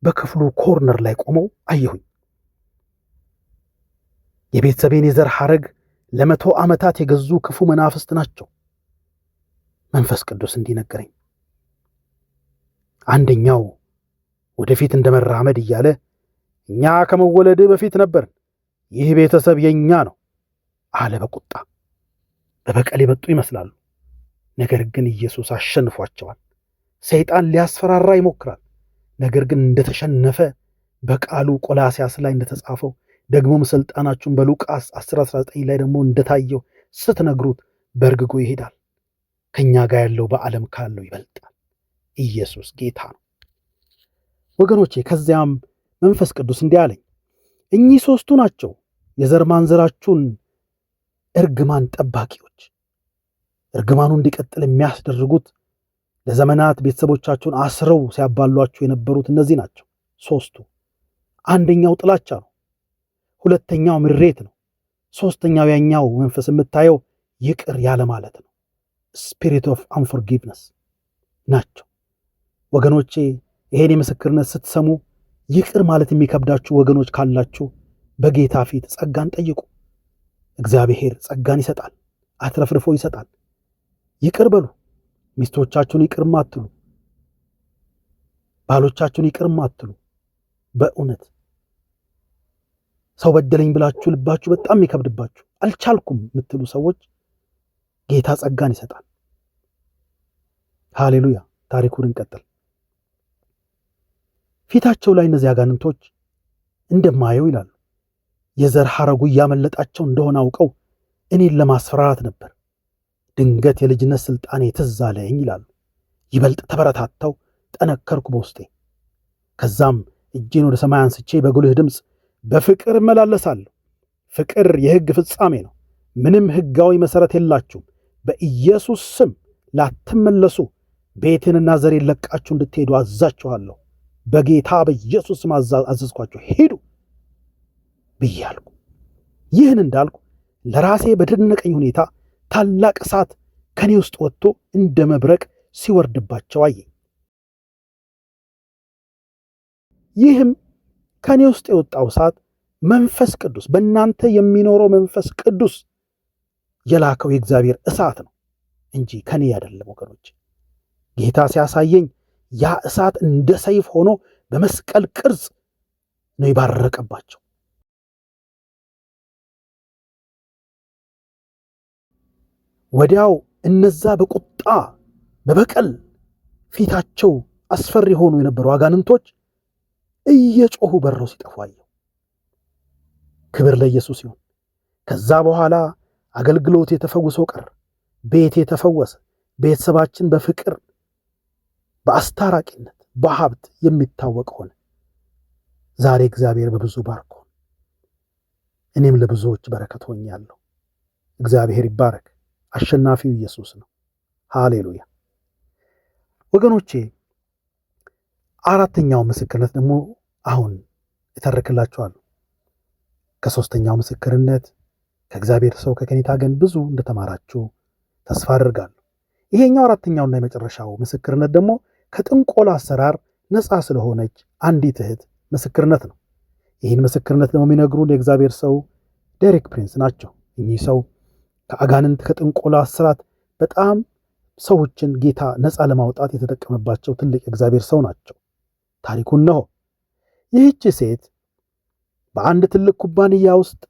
በክፍሉ corner ላይ ቆመው አየሁኝ። የቤተሰቤን የዘር ሐረግ ለ100 ዓመታት የገዙ ክፉ መናፍስት ናቸው። መንፈስ ቅዱስ እንዲህ ነገረኝ። አንደኛው ወደፊት እንደመራመድ እያለ እኛ ከመወለድህ በፊት ነበርን፣ ይህ ቤተሰብ የእኛ ነው አለ በቁጣ። በበቀል የመጡ ይመስላሉ። ነገር ግን ኢየሱስ አሸንፏቸዋል። ሰይጣን ሊያስፈራራ ይሞክራል። ነገር ግን እንደተሸነፈ በቃሉ ቆላስያስ ላይ እንደተጻፈው ደግሞም ስልጣናችሁን በሉቃስ 10:19 ላይ ደግሞ እንደታየው ስትነግሩት በእርግጎ ይሄዳል። ከኛ ጋር ያለው በዓለም ካለው ይበልጣል። ኢየሱስ ጌታ ነው። ወገኖቼ ከዚያም መንፈስ ቅዱስ እንዲህ አለኝ፣ እኚህ ሦስቱ ናቸው የዘር ማንዘራችሁን እርግማን ጠባቂዎች። እርግማኑ እንዲቀጥል የሚያስደርጉት ለዘመናት ቤተሰቦቻችሁን አስረው ሲያባሏችሁ የነበሩት እነዚህ ናቸው ሦስቱ። አንደኛው ጥላቻ ነው። ሁለተኛው ምሬት ነው። ሦስተኛው ያኛው መንፈስ የምታየው ይቅር ያለ ማለት ነው። Spirit of unforgiveness ናቸው። ወገኖቼ ይሄን የምስክርነት ስትሰሙ ይቅር ማለት የሚከብዳችሁ ወገኖች ካላችሁ በጌታ ፊት ጸጋን ጠይቁ። እግዚአብሔር ጸጋን ይሰጣል፣ አትረፍርፎ ይሰጣል። ይቅር በሉ። ሚስቶቻችሁን ይቅር ማትሉ፣ ባሎቻችሁን ይቅር ማትሉ፣ በእውነት ሰው በደለኝ ብላችሁ ልባችሁ በጣም የሚከብድባችሁ አልቻልኩም የምትሉ ሰዎች ጌታ ጸጋን ይሰጣል። ሃሌሉያ። ታሪኩን እንቀጥል። ፊታቸው ላይ እነዚህ አጋንንቶች እንደማየው ይላሉ የዘር ሐረጉ እያመለጣቸው እንደሆነ አውቀው እኔን ለማስፈራራት ነበር። ድንገት የልጅነት ስልጣኔ ትዝ አለኝ ይላሉ። ይበልጥ ተበረታታው፣ ጠነከርኩ በውስጤ። ከዛም እጄን ወደ ሰማይ አንስቼ በጉልህ ድምፅ በፍቅር እመላለሳለሁ። ፍቅር የሕግ ፍጻሜ ነው። ምንም ሕጋዊ መሠረት የላችሁም። በኢየሱስ ስም ላትመለሱ ቤቴንና ዘሬን ለቃችሁ እንድትሄዱ አዛችኋለሁ። በጌታ በኢየሱስ ስም አዘዝኳችሁ፣ ሂዱ ብዬ አልኩ። ይህን እንዳልኩ ለራሴ በደነቀኝ ሁኔታ ታላቅ እሳት ከኔ ውስጥ ወጥቶ እንደ መብረቅ ሲወርድባቸው አየኝ። ይህም ከኔ ውስጥ የወጣው እሳት መንፈስ ቅዱስ በእናንተ የሚኖረው መንፈስ ቅዱስ የላከው የእግዚአብሔር እሳት ነው እንጂ ከኔ አይደለም። ወገኖች ጌታ ሲያሳየኝ ያ እሳት እንደ ሰይፍ ሆኖ በመስቀል ቅርጽ ነው የባረቀባቸው። ወዲያው እነዛ በቁጣ በበቀል ፊታቸው አስፈሪ ሆኑ የነበሩ አጋንንቶች እየጮሁ በረው ሲጠፉ አየሁ። ክብር ለኢየሱስ ይሁን። ከዛ በኋላ አገልግሎት የተፈውሶ ቀር፣ ቤቴ ተፈወሰ። ቤተሰባችን በፍቅር በአስታራቂነት በሀብት የሚታወቅ ሆነ። ዛሬ እግዚአብሔር በብዙ ባርኮን፣ እኔም ለብዙዎች በረከት ሆኛለሁ። እግዚአብሔር ይባረክ። አሸናፊው ኢየሱስ ነው። ሃሌሉያ። ወገኖቼ አራተኛው ምስክርነት ደግሞ አሁን እተርክላችኋለሁ። ከሶስተኛው ምስክርነት ከእግዚአብሔር ሰው ከኬኔት ሄገን ብዙ እንደተማራችሁ ተስፋ አድርጋለሁ። ይሄኛው አራተኛውና የመጨረሻው ምስክርነት ደግሞ ከጥንቆላ አሰራር ነፃ ስለሆነች አንዲት እህት ምስክርነት ነው። ይህን ምስክርነት ደግሞ የሚነግሩን የእግዚአብሔር ሰው ዴሪክ ፕሪንስ ናቸው። እኚህ ሰው ከአጋንንት ከጥንቆላ አሰራት በጣም ሰዎችን ጌታ ነፃ ለማውጣት የተጠቀመባቸው ትልቅ የእግዚአብሔር ሰው ናቸው። ታሪኩ እነሆ። ይህች ሴት በአንድ ትልቅ ኩባንያ ውስጥ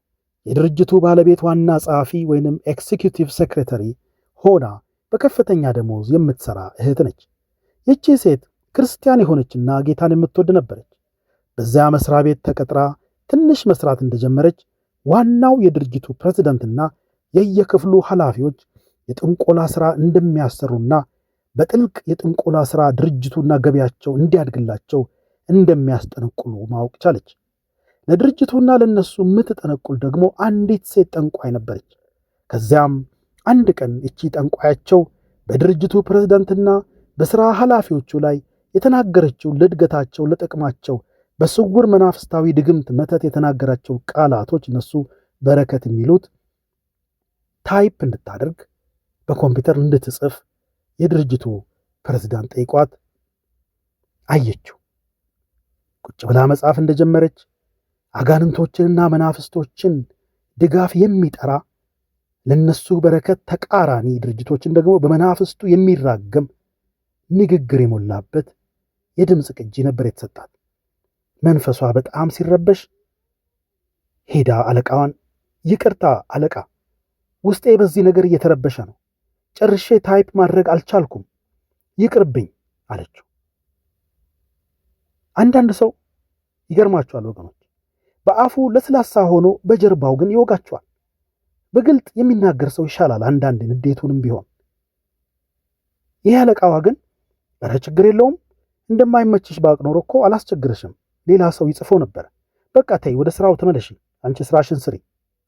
የድርጅቱ ባለቤት ዋና ጸሐፊ ወይንም executive secretary ሆና በከፍተኛ ደሞዝ የምትሠራ እህት ነች። ይቺ ሴት ክርስቲያን የሆነችና ጌታን የምትወድ ነበረች። በዚያ መስሪያ ቤት ተቀጥራ ትንሽ መስራት እንደጀመረች ዋናው የድርጅቱ ፕሬዝዳንትና የየክፍሉ ኃላፊዎች የጥንቆላ ሥራ እንደሚያሰሩና በጥልቅ የጥንቆላ ሥራ ድርጅቱና ገቢያቸው እንዲያድግላቸው እንደሚያስጠነቁሉ ማወቅ ቻለች። ለድርጅቱና ለነሱ የምትጠነቁል ደግሞ አንዲት ሴት ጠንቋይ ነበረች። ከዚያም አንድ ቀን እቺ ጠንቋያቸው በድርጅቱ ፕሬዝዳንትና በሥራ ኃላፊዎቹ ላይ የተናገረችው ለእድገታቸው፣ ለጥቅማቸው በስውር መናፍስታዊ ድግምት መተት የተናገራቸው ቃላቶች እነሱ በረከት የሚሉት type እንድታደርግ በኮምፒውተር እንድትጽፍ የድርጅቱ ፕሬዝዳንት ጠይቋት አየችው። ቁጭ ብላ መጻፍ እንደጀመረች አጋንንቶችንና መናፍስቶችን ድጋፍ የሚጠራ ለነሱ በረከት ተቃራኒ ድርጅቶችን ደግሞ በመናፍስቱ የሚራገም ንግግር የሞላበት የድምፅ ቅጂ ነበር የተሰጣት። መንፈሷ በጣም ሲረበሽ ሄዳ አለቃዋን፣ ይቅርታ አለቃ፣ ውስጤ በዚህ ነገር እየተረበሸ ነው፣ ጨርሼ type ማድረግ አልቻልኩም፣ ይቅርብኝ አለችው። አንዳንድ ሰው ይገርማችኋል ወገኖች፣ በአፉ ለስላሳ ሆኖ በጀርባው ግን ይወጋችኋል። በግልጥ የሚናገር ሰው ይሻላል አንዳንድ ንዴቱንም ቢሆን። ይህ አለቃዋ ግን ኧረ ችግር የለውም እንደማይመችሽ ባውቅ ኖሮ እኮ አላስቸግርሽም፣ ሌላ ሰው ይጽፎ ነበር። በቃ ተይ፣ ወደ ስራው ተመለሺ፣ አንቺ ስራሽን ስሪ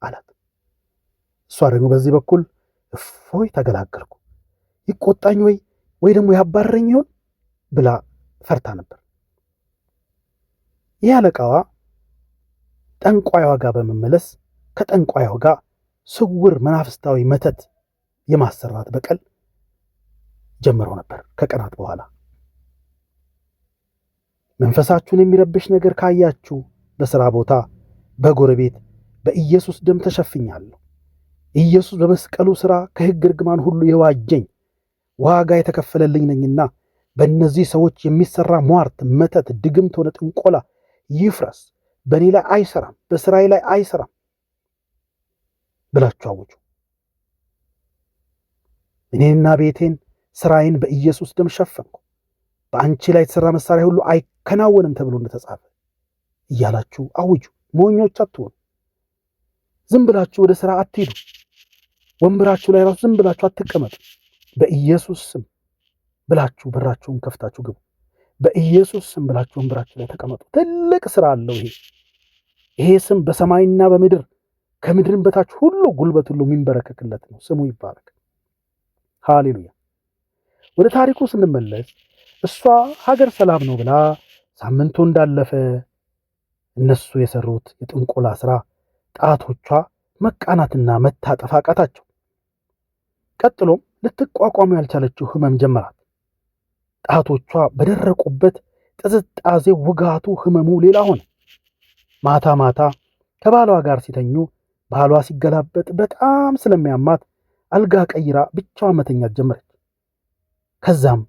አላት። እሷ ደግሞ በዚህ በኩል እፎይ ተገላገልኩ፣ ይቆጣኝ ወይ ደግሞ ያባረኝ ይሆን ብላ ፈርታ ነበር። ይህ አለቃዋ ጠንቋይዋ ጋር በመመለስ ከጠንቋይዋ ጋር ስውር መናፍስታዊ መተት የማሰራት በቀል ጀምረው ነበር። ከቀናት በኋላ መንፈሳችሁን የሚረብሽ ነገር ካያችሁ በሥራ ቦታ፣ በጎረቤት በኢየሱስ ደም ተሸፍኛለሁ፣ ኢየሱስ በመስቀሉ ሥራ ከሕግ እርግማን ሁሉ የዋጀኝ ዋጋ የተከፈለልኝ ነኝና በእነዚህ ሰዎች የሚሠራ ሟርት፣ መተት፣ ድግምት ሆነ ጥንቆላ ይፍረስ፣ በእኔ ላይ አይሰራም፣ በሥራዬ ላይ አይሰራም ብላችሁ አውጁ። እኔንና ቤቴን ሥራዬን በኢየሱስ ደም ሸፈንኩ፣ በአንቺ ላይ የተሠራ መሳሪያ ሁሉ አይከናወንም ተብሎ እንደተጻፈ እያላችሁ አውጁ። ሞኞች አትሆኑ። ዝም ብላችሁ ወደ ሥራ አትሂዱ። ወንበራችሁ ላይ ራሱ ዝም ብላችሁ አትቀመጡ። በኢየሱስ ስም ብላችሁ በራችሁን ከፍታችሁ ግቡ። በኢየሱስ ስም ብላችሁ ወንበራችሁ ላይ ተቀመጡ። ትልቅ ስራ አለው ይሄ። ይሄ ስም በሰማይና በምድር ከምድርም በታች ሁሉ ጉልበት ሁሉ የሚንበረከክለት ነው። ስሙ ይባረክ። ሃሌሉያ። ወደ ታሪኩ ስንመለስ እሷ ሀገር ሰላም ነው ብላ ሳምንቱ እንዳለፈ እነሱ የሰሩት የጥንቆላ ስራ ጣቶቿ መቃናትና መታጠፍ አቃታቸው። ቀጥሎም ልትቋቋሙ ያልቻለችው ህመም ጀመራት። ጣቶቿ በደረቁበት ጥዝጣዜ፣ ውጋቱ፣ ህመሙ ሌላ ሆነ። ማታ ማታ ከባሏ ጋር ሲተኙ ባሏ ሲገላበጥ በጣም ስለሚያማት አልጋ ቀይራ ብቻዋን መተኛት ጀመረች። ከዛም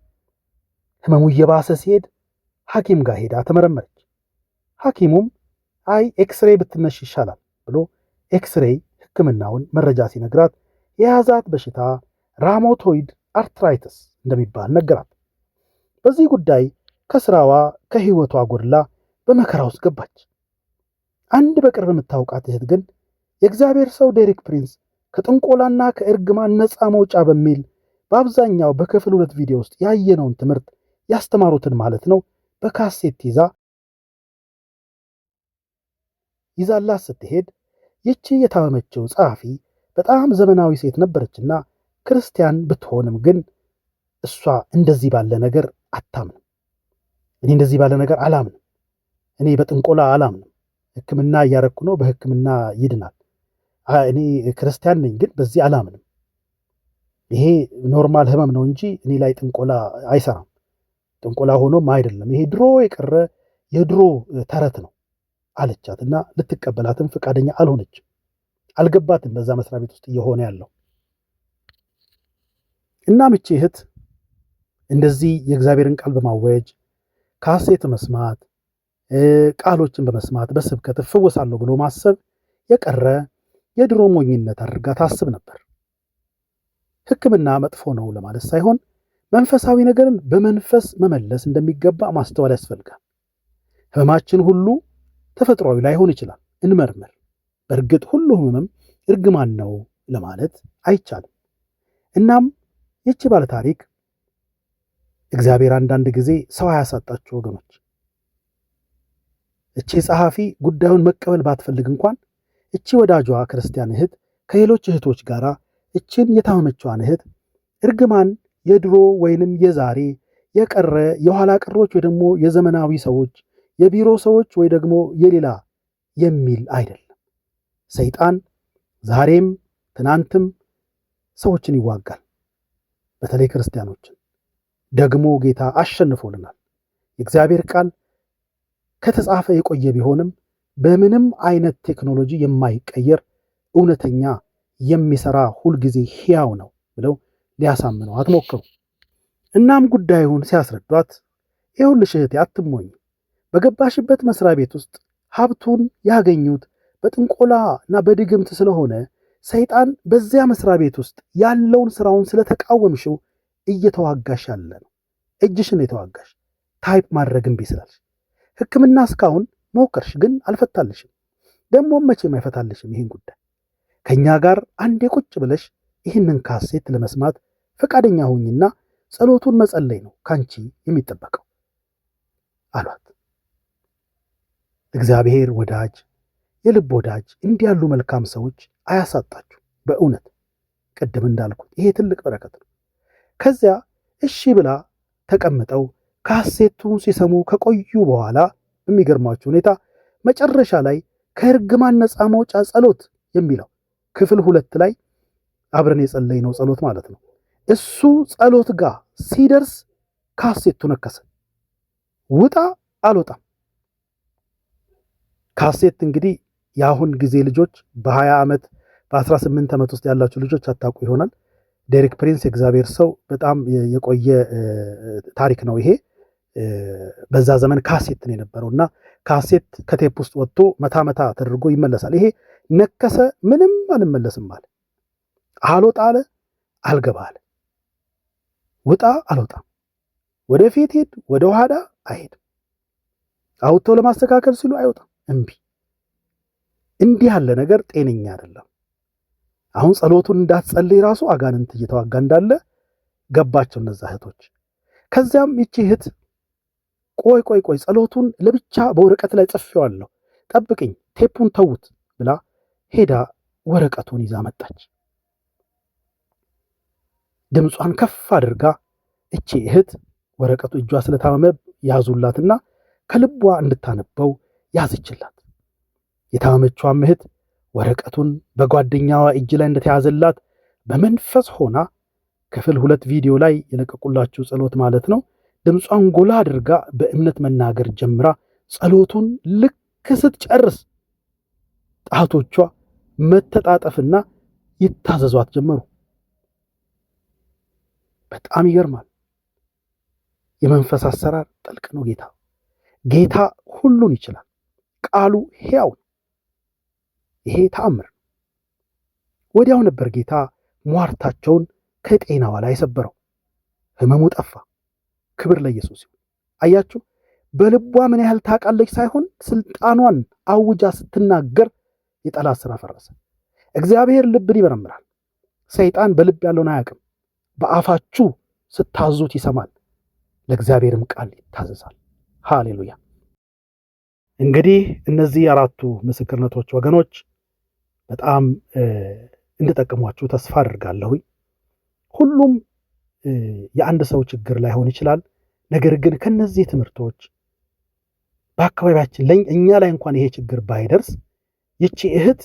ህመሙ እየባሰ ሲሄድ ሐኪም ጋር ሄዳ ተመረመረች። ሐኪሙም አይ ኤክስሬ ብትነሽ ይሻላል ብሎ ኤክስሬይ ሕክምናውን መረጃ ሲነግራት የያዛት በሽታ rheumatoid arthritis እንደሚባል ነገራት። በዚህ ጉዳይ ከስራዋ ከህይወቷ ጎድላ በመከራ ውስጥ ገባች። አንድ በቅርብ የምታውቃት እህት ግን የእግዚአብሔር ሰው ዴሪክ ፕሪንስ ከጥንቆላና ከእርግማን ነፃ መውጫ በሚል በአብዛኛው በክፍል 2 ቪዲዮ ውስጥ ያየነውን ትምህርት ያስተማሩትን ማለት ነው በካሴት ይዛላት ስትሄድ ይቺ የታመመችው ጸሐፊ በጣም ዘመናዊ ሴት ነበረችና ክርስቲያን ብትሆንም ግን እሷ እንደዚህ ባለ ነገር አታምንም። እኔ እንደዚህ ባለ ነገር አላምንም። እኔ በጥንቆላ አላምንም። ሕክምና እያረኩ ነው፣ በሕክምና ይድናል። እኔ ክርስቲያን ነኝ፣ ግን በዚህ አላምንም። ይሄ normal ህመም ነው እንጂ እኔ ላይ ጥንቆላ አይሰራም። ጥንቆላ ሆኖም አይደለም። ይሄ ድሮ የቀረ የድሮ ተረት ነው አለቻት እና ልትቀበላትም ፈቃደኛ አልሆነችም። አልገባትም በዛ መስሪያ ቤት ውስጥ እየሆነ ያለው። እናም እቺ እህት እንደዚህ የእግዚአብሔርን ቃል በማወጅ ካሴት መስማት፣ ቃሎችን በመስማት በስብከት እፈወሳለሁ ብሎ ማሰብ የቀረ የድሮ ሞኝነት አድርጋ ታስብ ነበር። ሕክምና መጥፎ ነው ለማለት ሳይሆን መንፈሳዊ ነገርን በመንፈስ መመለስ እንደሚገባ ማስተዋል ያስፈልጋል። ህመማችን ሁሉ ተፈጥሯዊ ላይሆን ይችላል። እንመርምር። በእርግጥ ሁሉ ህመምም እርግማን ነው ለማለት አይቻልም። እናም ይቺ ባለታሪክ እግዚአብሔር አንዳንድ ጊዜ ሰው አያሳጣችሁ ወገኖች። እቺ ጸሐፊ ጉዳዩን መቀበል ባትፈልግ እንኳን እቺ ወዳጇ ክርስቲያን እህት ከሌሎች እህቶች ጋር እችን የታመመችዋን እህት እርግማን የድሮ ወይንም የዛሬ የቀረ የኋላ ቀሮች ወይ ደግሞ የዘመናዊ ሰዎች የቢሮ ሰዎች ወይ ደግሞ የሌላ የሚል አይደለም። ሰይጣን ዛሬም ትናንትም ሰዎችን ይዋጋል፣ በተለይ ክርስቲያኖችን። ደግሞ ጌታ አሸንፎልናል። የእግዚአብሔር ቃል ከተጻፈ የቆየ ቢሆንም በምንም አይነት ቴክኖሎጂ የማይቀየር እውነተኛ የሚሰራ ሁልጊዜ ሕያው ነው ብለው ሊያሳምኗት ሞከሩ። እናም ጉዳዩን ሲያስረዷት ይኸውልሽ እህቴ አትሞኝ፣ በገባሽበት መስሪያ ቤት ውስጥ ሀብቱን ያገኙት በጥንቆላ እና በድግምት ስለሆነ ሰይጣን በዚያ መስሪያ ቤት ውስጥ ያለውን ስራውን ስለተቃወምሽው እየተዋጋሽ ያለ ነው። እጅሽን የተዋጋሽ type ማድረግ እምቢ ስላልሽ ሕክምና እስካሁን ሞከርሽ፣ ግን አልፈታልሽም። ደግሞም መቼም አይፈታልሽም ይህን ጉዳይ። ከእኛ ጋር አንዴ ቁጭ ብለሽ ይህንን ካሴት ለመስማት ፈቃደኛ ሁኝና ጸሎቱን መጸለይ ነው ካንቺ የሚጠበቀው አሏት። እግዚአብሔር ወዳጅ፣ የልብ ወዳጅ፣ እንዲህ ያሉ መልካም ሰዎች አያሳጣችሁ። በእውነት ቅድም እንዳልኩት ይሄ ትልቅ በረከት ነው። ከዚያ እሺ ብላ ተቀምጠው ካሴቱን ሲሰሙ ከቆዩ በኋላ በሚገርማችሁ ሁኔታ መጨረሻ ላይ ከእርግማን ነፃ መውጫ ጸሎት የሚለው ክፍል 2 ላይ አብረን የጸለይነው ጸሎት ማለት ነው። እሱ ጸሎት ጋር ሲደርስ ካሴቱ ነከሰ። ውጣ አልወጣም። ካሴት እንግዲህ የአሁን ጊዜ ልጆች በ20 ዓመት በ18 ዓመት ውስጥ ያላችሁ ልጆች አታውቁ ይሆናል። ዴሪክ ፕሪንስ የእግዚአብሔር ሰው በጣም የቆየ ታሪክ ነው ይሄ። በዛ ዘመን ካሴት ነው የነበረው እና ካሴት ከቴፕ ውስጥ ወጥቶ መታ መታ ተደርጎ ይመለሳል። ይሄ ነከሰ፣ ምንም አልመለስም አለ። አልወጣ አለ፣ አልገባ አለ። ውጣ አልወጣም፣ ወደፊት ሂድ፣ ወደ ኋላ አይሄድም። አውጥተው ለማስተካከል ሲሉ አይወጣም፣ እምቢ። እንዲህ ያለ ነገር ጤነኛ አይደለም። አሁን ጸሎቱን እንዳትጸልይ ራሱ አጋንንት እየተዋጋ እንዳለ ገባቸው እነዛ እህቶች። ከዚያም ይቺ እህት ቆይ ቆይ ቆይ ጸሎቱን ለብቻ በወረቀት ላይ ጽፌዋለሁ፣ ጠብቅኝ፣ ቴፑን ተዉት ብላ ሄዳ ወረቀቱን ይዛ መጣች። ድምጿን ከፍ አድርጋ እቺ እህት ወረቀቱ እጇ ስለታመመ ያዙላትና ከልቧ እንድታነበው ያዘችላት። የታመመችዋም እህት ወረቀቱን በጓደኛዋ እጅ ላይ እንደተያዘላት በመንፈስ ሆና ክፍል 2 ቪዲዮ ላይ የለቀቁላችሁ ጸሎት ማለት ነው። ድምጿን ጎላ አድርጋ በእምነት መናገር ጀምራ ጸሎቱን ልክ ስትጨርስ ጣቶቿ መተጣጠፍና ይታዘዟት ጀመሩ። በጣም ይገርማል። የመንፈስ አሰራር ጥልቅ ነው። ጌታ ሁሉን ይችላል። ቃሉ ሕያው ነው። ይሄ ተአምር። ወዲያው ነበር ጌታ ሟርታቸውን ከጤናዋ ላይ ሰበረው። ህመሙ ጠፋ። ክብር ለኢየሱስ ይሁን። አያችሁ፣ በልቧ ምን ያህል ታውቃለች ሳይሆን ስልጣኗን አውጃ ስትናገር የጠላት ስራ ፈረሰ። እግዚአብሔር ልብን ይመረምራል። ሰይጣን በልብ ያለውን አያውቅም። በአፋችሁ ስታዙት ይሰማል፣ ለእግዚአብሔርም ቃል ይታዘዛል። ሃሌሉያ። እንግዲህ እነዚህ 4ቱ ምስክርነቶች ወገኖች በጣም እንደጠቀሟችሁ ተስፋ አድርጋለሁ። ሁሉም የአንድ ሰው ችግር ላይሆን ይችላል። ነገር ግን ከነዚህ ትምህርቶች በአካባቢያችን እኛ ላይ እንኳን ይሄ ችግር ባይደርስ ይቺ እህት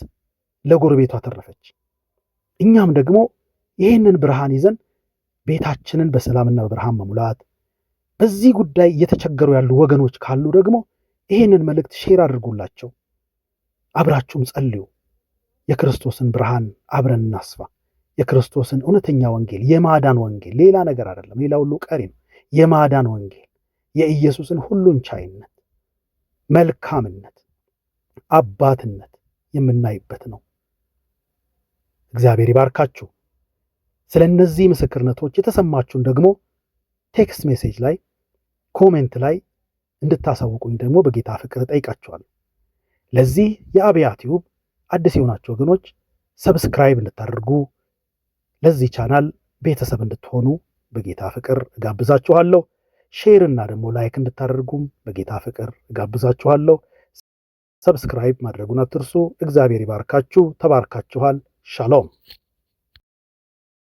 ለጎረቤቷ ተረፈች። እኛም ደግሞ ይሄንን ብርሃን ይዘን ቤታችንን በሰላምና በብርሃን መሙላት፣ በዚህ ጉዳይ እየተቸገሩ ያሉ ወገኖች ካሉ ደግሞ ይሄንን መልእክት share አድርጉላቸው። አብራችሁም ጸልዩ። የክርስቶስን ብርሃን አብረን እናስፋ። የክርስቶስን እውነተኛ ወንጌል፣ የማዳን ወንጌል፣ ሌላ ነገር አይደለም። ሌላ ሁሉ ቀሪ ነው። የማዳን ወንጌል፣ የኢየሱስን ሁሉን ቻይነት፣ መልካምነት፣ አባትነት የምናይበት ነው። እግዚአብሔር ይባርካችሁ። ስለ እነዚህ ምስክርነቶች የተሰማችሁን ደግሞ text message ላይ፣ comment ላይ እንድታሳውቁኝ ደግሞ በጌታ ፍቅር እጠይቃችኋለሁ። ለዚህ የአብያ ቲዩብ አዲስ የሆናችሁ ወገኖች subscribe እንድታደርጉ፣ ለዚህ ቻናል ቤተሰብ እንድትሆኑ በጌታ ፍቅር እጋብዛችኋለሁ። Share እና ደግሞ like እንድታደርጉም በጌታ ፍቅር እጋብዛችኋለሁ። Subscribe ማድረጉን አትርሱ። እግዚአብሔር ይባርካችሁ። ተባርካችኋል። ሻሎም።